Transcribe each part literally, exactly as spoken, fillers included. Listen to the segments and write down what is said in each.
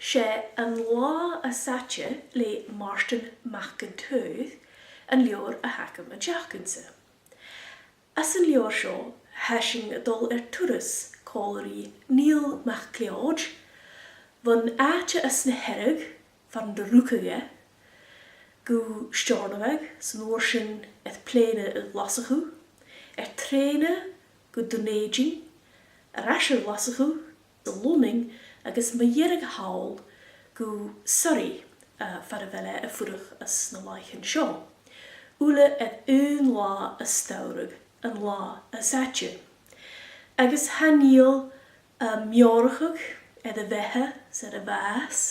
'S e An Là as Fhaide le Màrtainn Mac an t-Saoir an leabhar a th' agam an t-seachdain-sa. Anns an leabhar seo, tha sinn a' dol air turas còmhla ri Niall MacLeòid, bhon àite anns na Hearadh far an do rugadh e, gu Steòrnabhagh, 's an uair sin air plèana a Ghlaschu, air trèana gu Dùn Èideann, air ais a Ghlaschu, a Lunnainn agus mu dheireadh thall gu Surrey, eh, far a bheil e a' fuireach anns na làithean seo. Uile air aon là as t-samhradh, an là as fhaide. Agus tha Niall a' meòrachadh air a bheatha 's air a bhàs,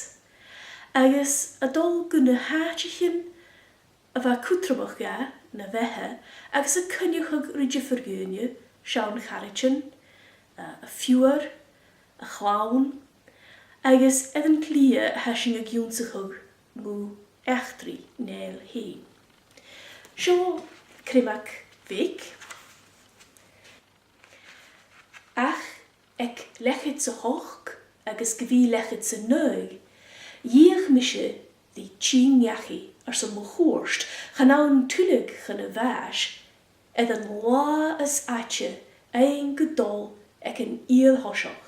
agus a' dol gu na h-àiteachan a bha cudromach dha na bheatha agus a' coinneachadh ri diofar dhaoine, seann charaidean, a, a phiuthar, a chlann, agus air an t-slighe a tha sinn ag ionnsachadh mu eachdraidh Niall fhèin. Seo criomag bheag. Ach aig leth-cheud 's a h-ochd agus gu bhith leth-cheud 's a naoi, dh'fheuch mise ri tighinn dhachaigh airson mo chuairt, chan ann tuilleadh chun a' bhàis, air an là as fhaide fhaighinn gu dol aig an fhìor thoiseach,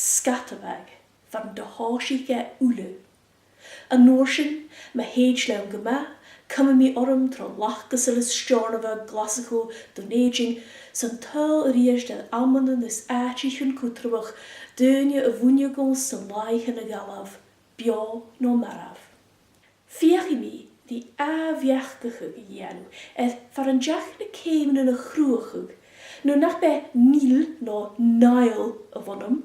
Sgatabhagh, far an do thòisich e uile. An uair sin, ma thèid leam gu math, cumaidh mi orm tro Loch Casalis, Steòrnabhagh, Glaschu, Dùn Èideann, 's an t-saoghal a-rithist air amannan is àiteachan cudromach, daoine a bhuineadh dhomh san làithean a dh'fhalbh, beò no marbh. Feuchaidh mi ri ath-bheachdachadh a dhèanamh air far an deach na ceumannan a chruthachadh, nuair nach b' e Neil no Niall a bh' annam,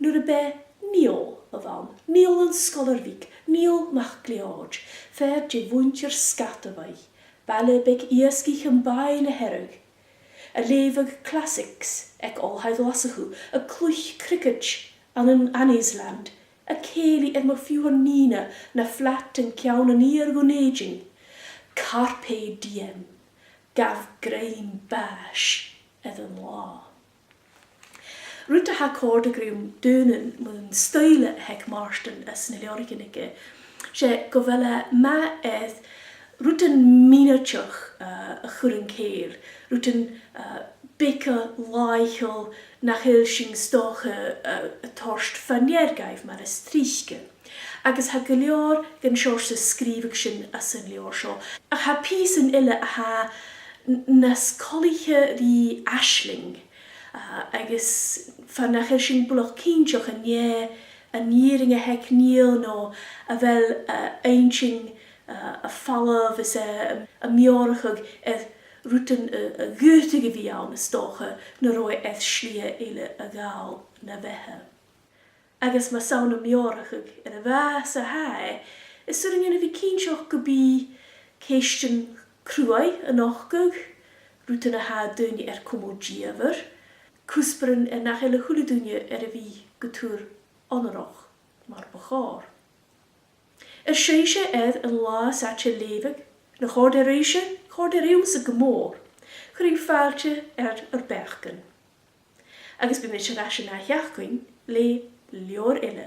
nuair a b' e Niall a bh' ann, Niall an sgoilear bhig, Niall MacLeòid, fear de mhuinntir Sgatabhaigh, baile beag iasgaich am Bàgh na Hearadh, a' leughadh classics aig Oilthigh Ghlaschu, a' cluich cricket ann an Anniesland, a' cèilidh air mo phiuthar Nina na flat an ceann an iar Dhùn Èideann. Carpe diem, gabh grèim bàis air an là. Rud a tha a' còrdadh rium daonnan mun stoidhle a th' aig Màrtainn anns na leabhraichean aige, 's e gu bheil e math air rudan mionaideach, eh, a chur an cèill, rudan, eh, beaga làitheil nach eil sinn 's dòcha, eh, a' toirt fa-near dhaibh mar as trice. Agus tha gu leòr dhen t-seòrsa sgrìobhadh sin anns an leabhar seo. Ach tha pìosan eile a tha n-, nas coltaiche ri aisling, ah, agus far nach eil sinn buileach cinnteach an e an fhìrinn a th' aig Niall no a bheil, eh, inntinn, eh, a' falbh is, eh, a' meòrachadh air rudan a, a dh'fhaodadh a bhith ann, is dòcha, nan robh e air slighe eile a ghabhail na bheatha. Agus mas ann am meòrachadh air a bhàs a tha e, is urrainn dhuinn a bhith cinnteach gum bi ceistean cruaidh a' nochdadh, rudan a tha daoine air cumail dìomhair, cuspairean air nach eil a h-uile duine air a bhith gu tur onarach mar bu chòir. Air sibhse air An Là as Fhaide a leughadh, na chòrd e ribhse, chòrd e riumsa gu mòr. Cuirinn fàilte air ur beachdan. Agus bidh mise air ais an ath-sheachdain le leabhar eile.